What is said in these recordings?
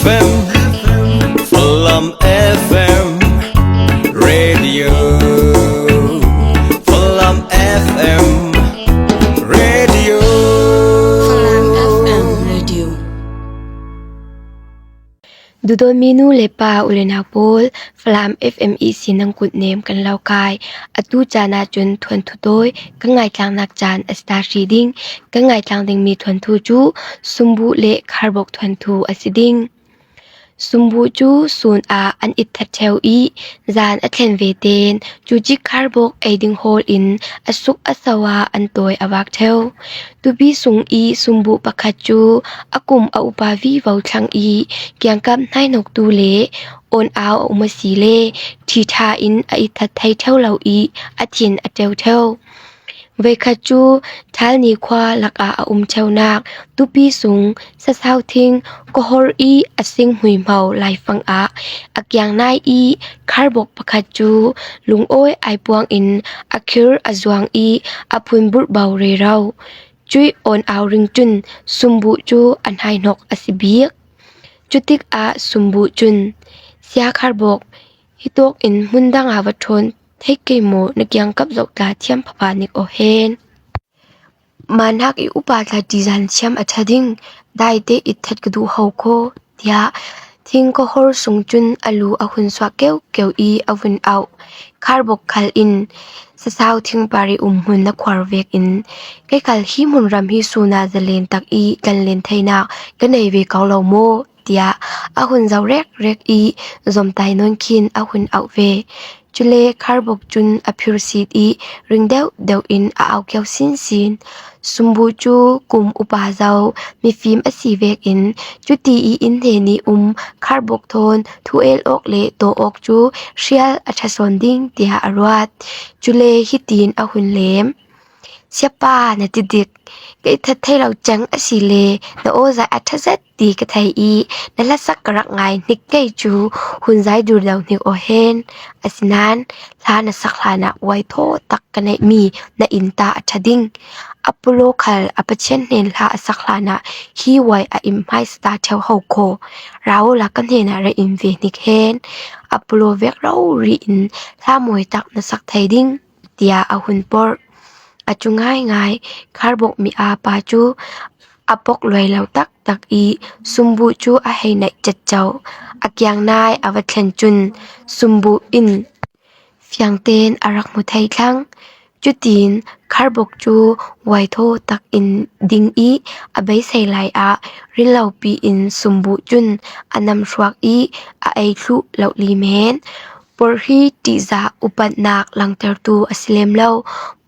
Falam FM Radio. Falam FM Radio. ດູໂດນມີນູເລປາ ອຸເລນາໂປລ Falam FM ອີຊີນັງກຸດເນມກັນເລົ່າກາຍ ອະຕູຈານາຈຸນ ທວນທຸໂຕຍ ກະງາຍຈາງນັກຈານ ອະສະຕາຊີດິງ ກະງາຍຈາງດິງມີ ທວນທຸຈູ ຊຸມບຸເລ ຄາຣບົກ ທວນທຸອາຊີດິງ ຊຸມບຸຈູ ສູນອາ ອັນອິດທັດແຖວອີ ຢານອະແທນເວເຕນ ຈູຈິກ ຄາຣບົກ ໄອດິງໂຮລອິນ ອະສຸກ ອະສະວາ ອັນໂຕຍ ອະວາກແຖວ ຕູປີສຸງອີ ຊຸມບຸປະຄັດຈູ ອາກຸມ ອາອຸປາວີ ເວົ້າທັງອີ ກຽງກັບ ນາຍນົກຕູເລ ໂອນອາວ ອາອຸມະສີເລ ທີທາອິນ ອາອິດທັດໄທແຖວເລົ່າອີ ອາທິນ ອາແຕວແຖວ ໄວຄະຈູ ທາລນີຄວາ ລັກອາ ອາອຸມແຖວນາກ ຕູປີສຸງ ສະຊາວທິງ ກະໂຮລອີ ອາຊິງ ຫຸຍເມົາ ລາຍຟັງອາ ອາກຽງນາຍອີ ຄາຣບົກປະຄັດຈູ ລຸງໂອຍ ອາຍປວງອິນ ອາຄິລ ອາຈວງອີ ອາພຸນບຸດເບົາເຣເລົາ ຈຸ້ຍ ໂອນອາວ ຣິງຈຸນ ຊຸມບຸຈູ ອານາຍນົກ ອາຊິບີກ ຈຸຕິກອາ ຊຸມບຸຈຸນ ເຊຍ ຄາຣບົກ ຮິໂຕກອິນ ມຸນດັງອາວະທົນ ເທກເກໂມ ນະກຽງກັບ ໂຈກຕາທຽມ ພະພານິກ ໂອເຮນ ມານຮັກ ອີອຸປາຕາ ຕີຈານຊຽມ ອາທາດິງ ໄດເຕ ອິດທັດກະດູ ເຮົາໂຄ ຕຽ ທິງ ກະໂຮລ ຊຸງຈຸນ ອາລູ ອາຮຸນ ສວາກເກວ ເກວອີ ອາວຸນອາວ ຄາຣບົກ ຄາລອິນ ສະຊາວທິງ ປາຣີ ອຸມຮຸນ ນະຄວາຣເວກອິນ ໄກກັນ ຮີມຸນ ຣຳຮີ ຊູນາ ຈະເລນ ຕັກອີ ກັນເລນ ໄທນາກ ກະໄນເວ ເກົາເລົາໂມ ຕຽ ອາຮຸນ ເຈົ້າແຣກ ແຣກອີ ຈົມໄຕ ນອນຄີນ ອາຮຸນ ອາວເວ ຈຸເລ ຄາຣບົກຈຸນ ອາພິຣສີດອີ ຣິງແດວ ແດວອິນ ອາອາວ ແກວຊິນຊິນ ຊຸມບຸຈູ ກຸມອຸປາເຈົ້າ ມີຟີມ ອາຊີເວກອິນ ຈຸຕີອີ ອິນເທນີອຸມ ຄາຣບົກໂທນ ທູເອລ ອອກເລ ໂຕອອກຈູ ເຊຍລ ອາທະຊອນດິງ ຕຽ ອາຣວາດ ຈຸເລ ຮີຕີນ ອາຮຸນເລມ ເຊຍປາ ນະຕິດິກ ກະອິດທັດໄທເລົາແຈງ ອາຊີເລ ນະໂອຈາຍ ອາທະເຊັດ ຕີກະໄທອີ ນະລະສັກ ກະລັກງາຍ ນິກໄກຈູ ຮຸນຈາຍ ດູດາວ ນິກໂອເຮນ ອາຊິນານ ລານະສັກ ລານະ ໄວໂທ ຕັກກະໄນມີ ນະອິນຕາ ອາທະດິງ ອາໂປໂລ ຄາລ ອາປະເຊນເນນ ລາອາສັກ ລານະ ຮີໄວ ອາອິມ ໄຮສະຕາ ແຖວເຮົາໂຄ ຣາໂອ ລາກະເນນະ ຣະອິມເວ ນິກເຮນ ອາໂປໂລ ແວກເລົາ ຣີອິນ ລາມວຍຕັກ ນະສັກ ໄທດິງ ຕຽ ອາຮຸນ ປອລ ອາຈູງາຍງາຍ ຄາຣບົກ ມີອາປາຈູ ອາປົກ ລວຍເລົາຕັກ ຕັກອີ ຊຸມບຸຈູ ອາໄຮໄນ ຈັດເຈົ້າ ອາກຽງນາຍ ອາວັດແທນຈຸນ ຊຸມບຸອິນ ຟຽງເຕນ ອາລັກ ມຸໄທທັງ ຈຸຕີນ ຄາຣບົກຈູ ໄວໂທ ຕັກອິນ ດິງອີ ອາໄບໄຊ ລາຍອາ ຣິນເລົາປີອິນ ຊຸມບຸຈຸນ ອານຳຊວກອີ ອາໄອທຸ ເລົາລີເມນ ປອລຮີ ຕິຈາ ອຸປັດນາກ ລັງເຕີລຕູ ອາຊິເລມເລົາ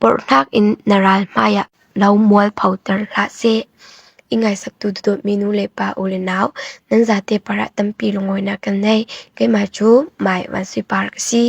ປອລນາກອິນ ນະຣານ ມາຍະ ເລົາມວລ ເຜົາເຕີລ ລາເຊ ອີງາຍສັບຕູ ດຸໂດດ ມີນູ ເລປາ ໂອເລນາວ ນັນຈາເຕ ປາຣະ ຕຳປີ ລົງໂງຍນາກັນໄນ ໄກມາຈູ ມາຍ ວັນຊຸຍ ປາຣະກະຊີ